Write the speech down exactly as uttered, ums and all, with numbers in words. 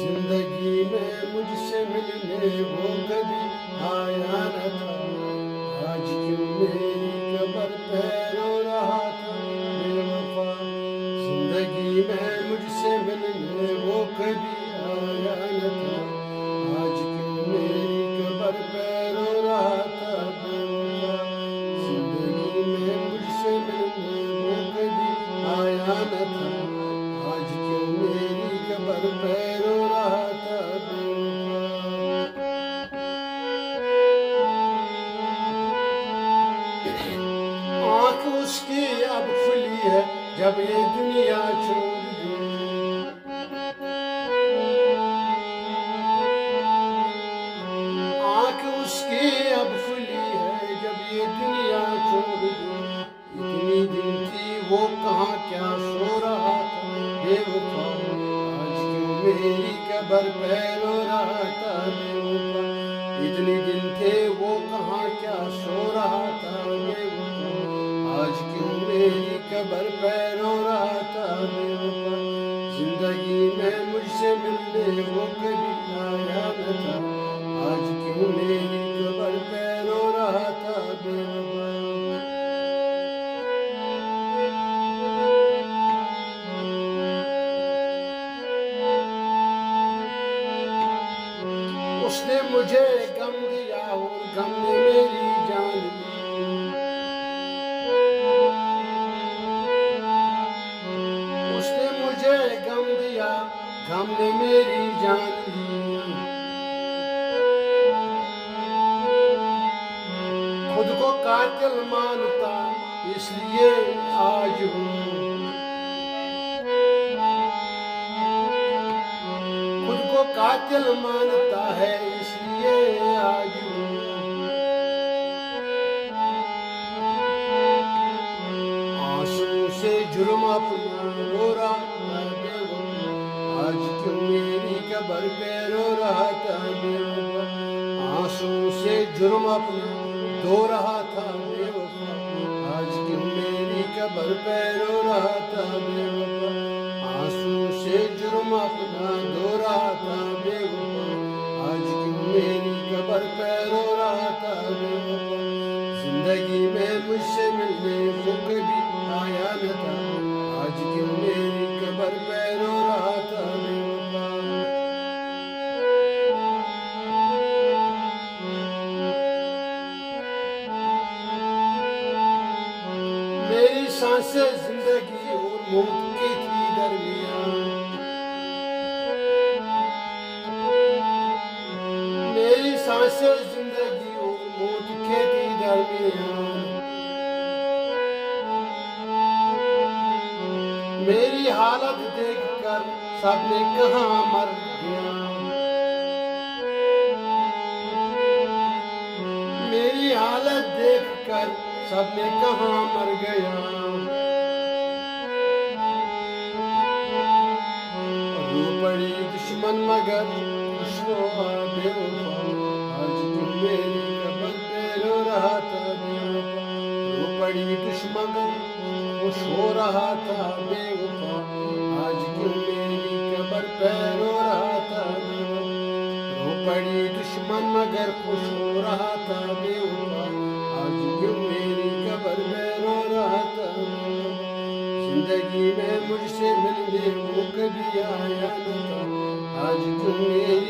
زندگی میں مجھ سے ملنے وہ کبھی آیا نہ تھا، آج کیوں میری قبر پہ رو رہا تھا بے وفا۔ زندگی میں مجھ سے ملنے وہ کبھی آیا نہ تھا، آج کیوں میری قبر پہ رو رہا تھا بے وفا۔ زندگی میں مجھ سے ملنے وہ کبھی آیا نہ تھا، آج کیوں میری قبر پہ رو رہا تھا بے وفا۔ آنکھ اس کی اب کھلی ہے، جب یہ دنیا چھوڑ دے۔ آنکھ اس کی اب کھلی ہے، جب یہ دنیا چھوڑ دے۔ اتنی دن تھی وہ کہاں کیا سو رہا تھا بے وفا، آج کیوں میری قبر پہ رو رہا تھا بے وفا۔ اتنی دن تھے وہ کہاں کیا سو رہا تھا بے وفا، آج کیوں میری قبر پہ رو رہا تھا بے وفا۔ زندگی میں مجھ سے ملنے وہ کبھی آیا نہ تھا، آج کیوں میری قبر پہ رو رہا تھا بے وفا۔ اس نے مجھے غم دیا اور غم نے میری جان لی۔ اس نے مجھے غم دیا، غم نے میری جان لی۔ خود کو قاتل مانتا، اس لیے آج ہوں۔ خود کو قاتل مانتا ہے، اس لیے آج ہوں۔ آنسو سے جرم اپنا رو رہا تھا بے وفا، آج کیوں میری قبر پہ رو رہا تھا بے وفا۔ آنسو سے جرم اپنا دھو رہا تھا بے وفا، آج کیوں میری قبر پہ رو رہا تھا بے وفا۔ آنسو سے جرم اپنا دھو رہا تھا بے وفا، آج کیوں میری قبر پہ رو رہا تھا بے وفا۔ زندگی میں مجھ سے ملنے وہ کبھی آیا نہ تھا، آج کیوں میری قبر پہ رو رہا تھا بے وفا۔ میری سانسیں زندگی اور موت کے تھی درمیان۔ میری سانسیں زندگی اور موت کے تھی درمیان۔ میری حالت دیکھ کر سب نے کہا مر گیا۔ میری حالت دیکھ کر سب نے کہا مر گیا۔ رو پڑی دشمن مگر خوش ہوا بے وفا، آج کیوں میری قبر پہ رو رہا تھا بے وفا۔ رو پڑی دشمن مگر خوش ہو رہا تھا بے وفا، آج کیوں میری قبر پہ رو رہا تھا بے وفا۔ رو پڑی دشمن مگر خوش ہو رہا تھا بے وفا، آج کیوں میری قبر پہ رو رہا تھا بے وفا۔ زندگی میں مجھ سے ملنے وہ کبھی آیا نہ تھا، آج کیوں میری